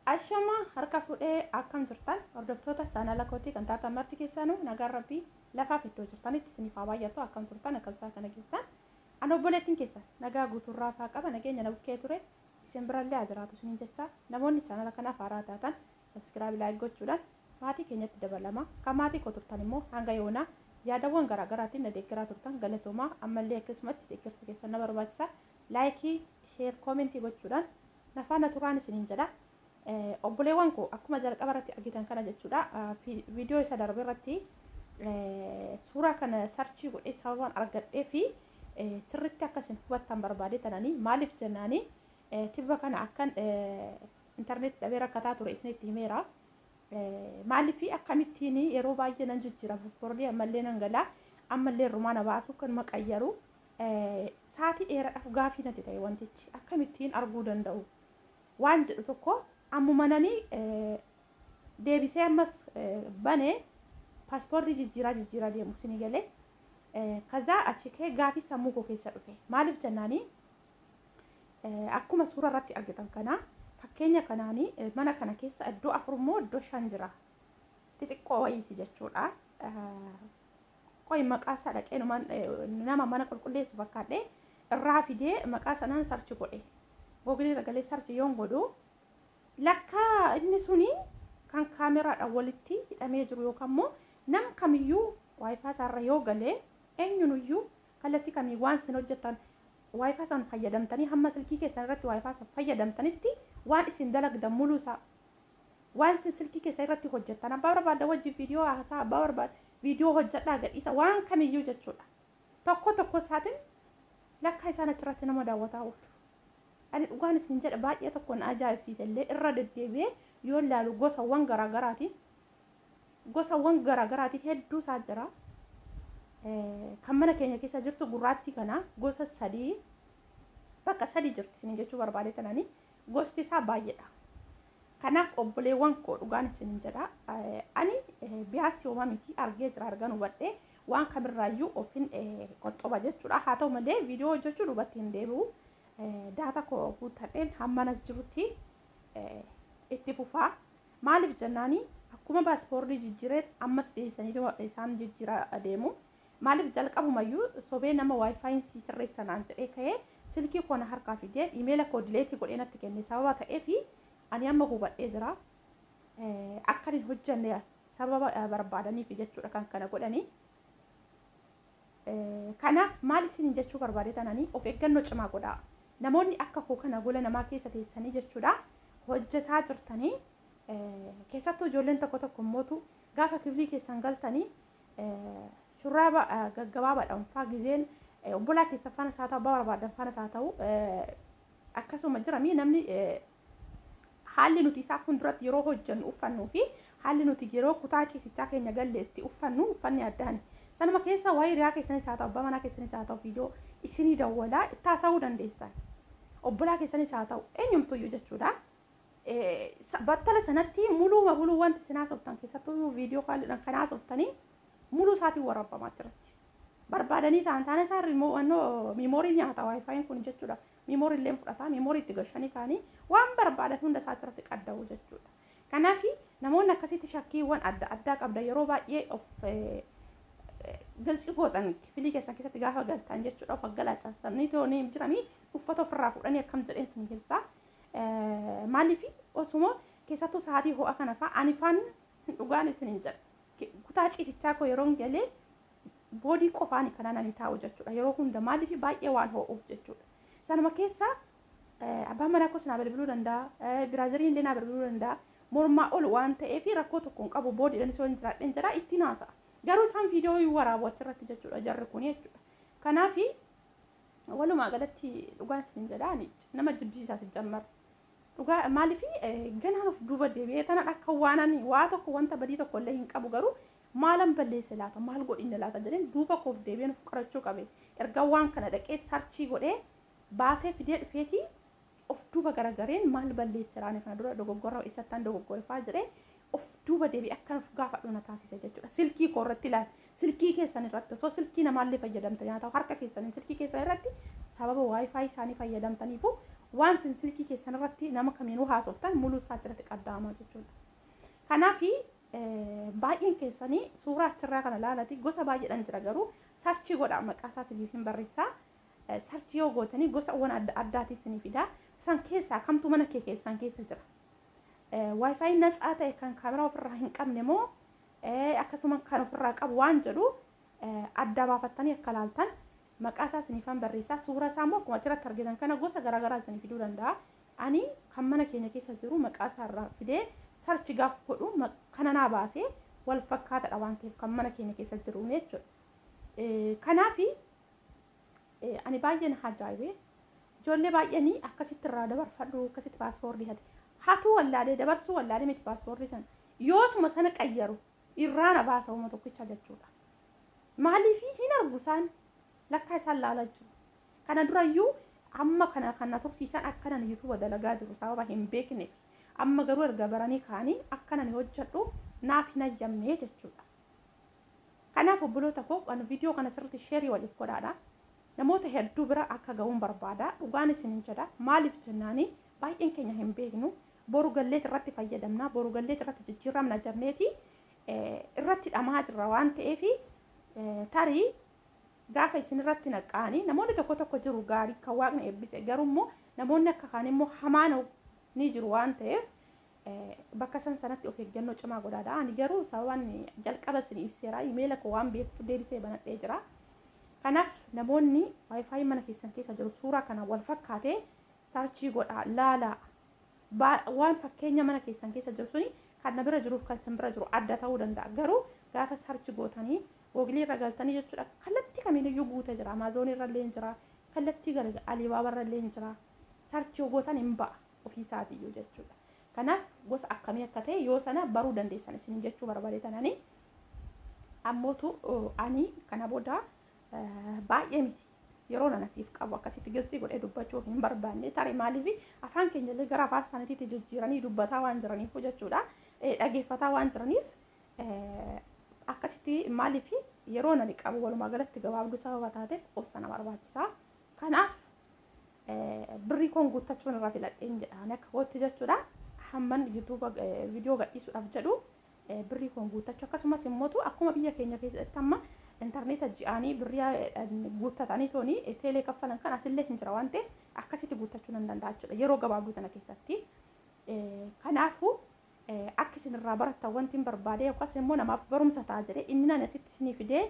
Ashama harka fuudhee, akkam jirtan hordoftoota chaanala kootii kan taatan marti keessanuu? Nagaan Rabbii lafaaf iddoo jirtanitti isiniif haa baay'atu. Akkam turtan? Akkam isaa kana keessan? Ana obboleettiin keessan nagaa guutuurraa faa qaba. Nageenya na bukkee ture isin birallee haa jiraatu isiniin jecha, namoonni chaanala kanaaf haaraa taatan subscribe, like gochuudhaan maatii keenyatti dabalama. Kan maatii koo turtan immoo hanga yoonaa yaadawwan garaagaraatiin na deeggaraa turtan, galatoomaa. Ammallee akkasumatti deeggarsa keessan na barbaachisa. Like, share, comment gochuudhaan na faana turaan isiniin jedha. Obboleewwan koo, akkuma jalqaba irratti argitan kana jechuudha, viidiyoo isa darbe irratti suuraa kana search godhee sababaan argadhee fi sirritti akkasin hubattan barbaade tananii. Maaliif jennaanii, tibba kana akkan intarneet dhabee rakkataa ture isinitti himeera. Maaliif, akkamittiin yeroo baay'ee nan jijjiira paaspoortii, ammallee nan galaa, ammallee rumaana baasu kanuma qayyaru, saatii dheeraadhaaf gaafii natti ta'e wantichi akkamittiin arguu danda'u waan jedhu tokko. Ammuma nanii deebisee ammas banee paaspoortii jijjiiraa jijjiiraa deemu isinii galee, kazaa achi ka'ee gaafii sammuu koo keessa dhufe. Maaliif jennaanii, akkuma suura irratti argitan kana, fakkeenya kanaanii mana kana keessa iddoo afur immoo iddoo shan jira, xixiqqoo wayiiti jechuudha. Qoy, maqaa isaa dhaqee nama mana qulqulleessu fakkaadhee irraa fidee maqaa sanaan search godhe. Google irra galee search yoon godhu, lakkaa inni suni kan kaameraadhaan walitti hidhamee jiru yookaan immoo nam kamiyyuu WiFi isaarra yoo galee, eenyunuyyuu kallattii kamii waan isin hojjettan WiFi san fayyadamtanii, hamma silkii keessan irratti WiFi san fayyadamtanitti, waan isin dalagdan muluu isaa, waan isin silkii keessan irratti hojjettan, abbaa barbaadda wajjin viidiyoo haasaa, abbaa barbaada viidiyoo hojjedhaa gadhiisa, waan kamiyyuu jechuudha. Tokko tokko isaatiin lakkaa isaan achirratti nama daawwataa oolu. Ani dhugaan isin jedha, baay'ee tokko na ajaa'ibsiise illee. Irra deddeebi'ee yoo ilaalu gosawwan garaagaraatiin hedduu isaa jira. Kan mana keenya keessa jirtu gurraattii kana gosa sadii, bakka sadii jirti isin jechuu barbaade tananii, gosti isaa baay'eedha. Kanaaf obboleewwan koo, dhugaan isin jedha, ani biyaasii homaa miti, argee jira, argan hubadhee waan kamirraayyuu ofin qoxxoba jechuudha. Haa ta'u malee viidiyoo hojjechuu duubatti hin deebi'u. Data koo guuttadheen hammanas jirutti itti fufaa. Maaliif jennaanii, akkuma paaspoortii jijjiireen ammas deebisanii isaan jijjiiraa adeemu. Maaliif, jalqabumayyuu sobee nama WiFiin si sirreessanaan jedhee ka'ee silkii koo na harkaa fidee email koo delete godhee natti kenne sababa ta'eefi ani amma hubadhee jira. Akka hin hojjenne sababa barbaadaniif jechuudha kan kana godhanii. Kanaaf maal isin jechuu barbaade tananii, of eeggannoo cimaa godhaa. Namoonni akka koo kana gola namaa keessa teessanii jechuudha hojjetaa jirtanii, keessattuu ijoolleen tokko tokko immootu gaafa kiflii keessan galtanii shurraaba gaggabaabaadhaan faa gizeen obbolaa keessa faana isaa ta'u, abbaa barbaadan faana isaa ta'u, akkasuma jiramii namni haalli nuti isaa fuulduratti yeroo hojjennu uffannuu fi haalli nuti yeroo kutaa ciisichaa keenya galle itti uffannu uffanni addaani. Sanuma keessa waa'ee hiriyaa keessanis haa ta'u, abbaa manaa keessanis haa ta'u, viidiyoo isinii dawwalaa itti haasa'uu dandeessan. Obbolaa keessanis haa ta'u, eenyumtuyyuu jechuudha. Battala sanatti muluu muluu wanti isin haasoftan, keessattuu viidiyoo calliidhaan kan haasoftanii, muluu isaatiin waraabamaa jiratti. Barbaadanii ta'an taana isaa memory nyaata WiFiin kun jechuudha. Memory illee fudhata, memory itti gashanii ta'anii waan barbaadan hunda isaa achirratti qadda'u jechuudha. Kanaaf namoonni akkasitti shakkiiwwan adda addaa qabda yeroo baay'ee of galchi gootan, kifilii keessan keessatti gaafa galtan jechuudha, of aggalaasanii toonii jiranii uffata ofirraa fuudhanii akkam jedheen isin ibsa. Maaliif, osuma keessattuu sa'aatii ho'a kana fa'a ani faan dhugaan isin jedha. Kutaa ciisichaa koo yeroon galee boodii qofaan kanaan ani taa'u jechuudha yeroo hunda. Maaliif, baay'ee waan ho'uuf jechuudha. Sanuma keessa abbaan manaa koos naa bilbiluu danda'a, brotheriin illee naa bilbiluu danda'a. Mormaa ol waan ta'eef rakkoo tokko hin qabu, boodiidhaan osoo hin jiraadheen jira ittiin haasa'a. Garuu isaan viidiyoo waraabu achirratti jechuudha jarri kun jechuudha. Kanaaf walumaa galatti dhugaan isin jedha, nama jibbisiisaa si jammar. Dhugaa, maaliif ganaan of duuba deebi'ee tanan akka waan waa tokko wanta badii tokko illee hin qabu, garuu maalan balleesse laata, maal godhinne laata jedheen duuba koof deebi'een of qarachuu qabe. Erga waan kana dhaqee search godhee baasee fidee dhufeetii of duuba garagareen maal balleesse raani, kana dura dogoggora eessattaan dogoggorefaa jedhee of duuba deebi'ee akkan of gaafadhu na taasise jechuudha. Silkii koo irratti ilaali. Silkii keessan irratti osoo silkii namaallee fayyadamtan haa ta'u, harka keessaniin silkii keessan irratti sababa WiFi isaanii fayyadamtaniifu Waan isin silkii keessan irratti nama kamiinuu haasoftan muluu isaa achirratti qadda'ama jechuudha. Kanaaf baay'een keessanii suuraa achirraa kana laalati gosa baay'eedhaan jira garuu search godha maqaa isaa isiniif hin barreessaa. Search yoo gootanii gosawwan adda addaatii isinii fida. San keessaa kamtu mana kee keessan keessa jira? WiFi natsaa ta'e kan kaameraa ofirraa hin qabne moo akkasuma kan ofirraa qabu waan jedhu adda baafattanii akka laaltan maqaa isaa isiniifan barreessaa. Suura isaa immoo akkuma achirratti argitan kana gosa garaagaraa isinii fiduu danda'a. Ani kan mana keenya keessa jiru maqaa isaa irraa fidee search gaaf godhu kana naa baasee wal fakkaataadha waan ta'eef kan mana keenya keessa jiru jechuudha. Kanaafi ani baay'een ajaa'ibee ijoollee baay'een akkasitti irraa dabarfadhu akkasitti password hate hatuu wallaalee dabarsuu wallaalee miti password sana yoosuma sana qayyaru irraa na baasa uma tokkicha jechuudha. Maaliif hin argu isaan lakkaa isaan laalaa jiru. Kana durayyuu amma kana kan na tursiisan akkanan YouTube dalagaa jiru sababa hin beekneef. Amma garuu erga baranii ka'anii akkanan hojjedhu naaf hin hayyamne jechuudha. Kanaaf obboloota koo kan viidiyoo kana sirriitti share waliif godhaadha. Namoota hedduu bira akka ga'uun barbaada. Dhugaan isin jedha. Maaliif jennaani baay'een keenya hin beeknu. Boru galleet irratti fayyadamna. Boru galleet irratti jijjiiramna jenneeti irratti dhamaa jirra waan ta'eef tarii gaafa isin irratti naqqa'anii namoonni tokko tokko jiru gaarii kan waaqni eebbise garuu immoo namoonni akka kaan immoo hamaan ni jiru waan ta'eef bakka san sanatti of eeggannoo cimaa godhaadha. Ani garuu sababaan jalqaba isin ibseera imeela koo waan beekuuf deebisee banadhee jira. Kanaaf namoonni WiFi mana keessan keessa jiru suuraa kana wal fakkaatee search godhaa laalaa. Waan fakkeenya mana keessan keessa jiru suni kan na bira jiruuf kan isin bira jiru adda ta'uu danda'a. Garuu gaafa search gootanii Google irra galtanii jechuudha kallattii kamiiniyyuu guutee jira. Amazon irra illee jira. Kallattii gara Alibaba irra illee jira. Search gootan hin ba'a ofiisaatiiyyuu jechuudha. Kanaaf gosa akkamii akka ta'e yoo sana baruu dandeessan isin jechuu barbaade tananii ammootu ani kana booda baay'ee miti yeroo nana siif qabu akkasitti gilsii godhee dubbachuu hin barbaanne tarii maaliif afaan keenya illee gara afaan isaaniitti jijjiiranii dubbataa waan jiraniif jechuudha dhageeffataa waan jiraniif akkasitti maaliif yeroo nani qabu walumaa galatti gabaabduu sababa taateef obsa nama barbaachisaa. Kanaaf birrii koon guuttachuun irra filadheen jedha akka kootti jechuudha. Hamman YouTube viidiyoo gadhiisuudhaaf jedhu birrii koon guuttachuu akkasumas immoo akkuma biyya keenya keessatti amma intarneeta ji'aanii birrii guuttatanii toonii teelee kaffalan kan asillee hin jira waan ta'eef akkasitti guuttachuu nan danda'a jechuudha yeroo gabaabduu tana keessatti. Kanaafuu akka isin irraa barattan wanti hin barbaade yookaas immoo namaaf barumsa ta'a jedhee inni naan asitti isinii fidee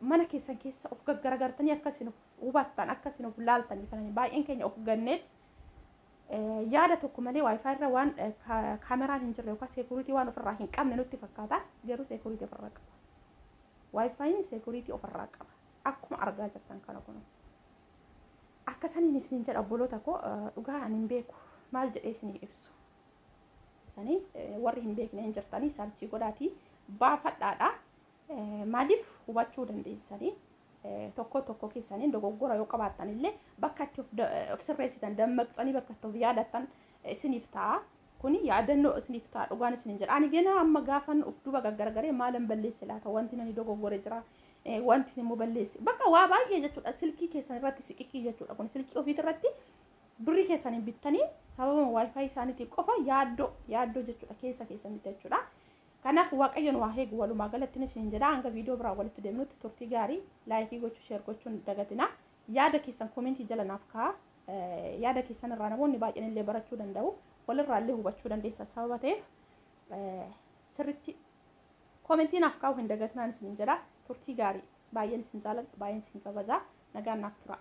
mana keessan keessa of gaggaragartanii akka isin of hubattan akka isin of laaltanii kan baay'een keenya of ganneet yaada tokko malee WiFi irra waan kaameraan hin jirre yookaan security waan ofirraa hin qabne nutti fakkaata garuu security ofirraa qaba. WiFiin security ofirraa qaba akkuma argaa jirtan kana kun. Akka saniin isiniin jedha obboloota koo dhugaa ani hin beeku maal jedhee isinii ibsu. Sanii warri hin beekne hin jirtanii search godhaatii baafadhaadha. Maaliif hubachuu dandeessanii tokko tokko keessanii dogoggora yoo qabaattan illee bakka itti of sirreessitan dammaqxanii bakka itti of yaadattan isiniif ta'a. Kuni yaadannoo isiniif ta'a dhugaan isiniin jedha. Ani gana amma gaafan of duuba gaggaragaree maalan balleesse laata wanti nani dogoggore jira wanti immoo balleesse bakka waa baay'ee jechuudha silkii keessan irratti siqiqii jechuudha kun silkii ofiit irratti birrii keessaniin bittanii sababa WiFi isaaniitiif qofa yaaddoo yaaddoo jechuudha keessa keessanitti jechuudha. Kanaaf Waaqayyoon waa eegu walumaa galatti isin jedha hanga viidiyoo biraa walitti deemnutti turtii gaarii like gochuu share gochuun dagatina. Yaada keessan comment jala naaf ka'a. Yaada keessan irraa namoonni baay'een illee barachuu danda'u. Walirraa illee hubachuu dandeessa sababa ta'eef sirriitti comment naaf kaa'uu hin dagatinaan isin jedha. Turtii gaarii baay'een isin jaaladha baay'een isin kabaja nagaan naaf tura.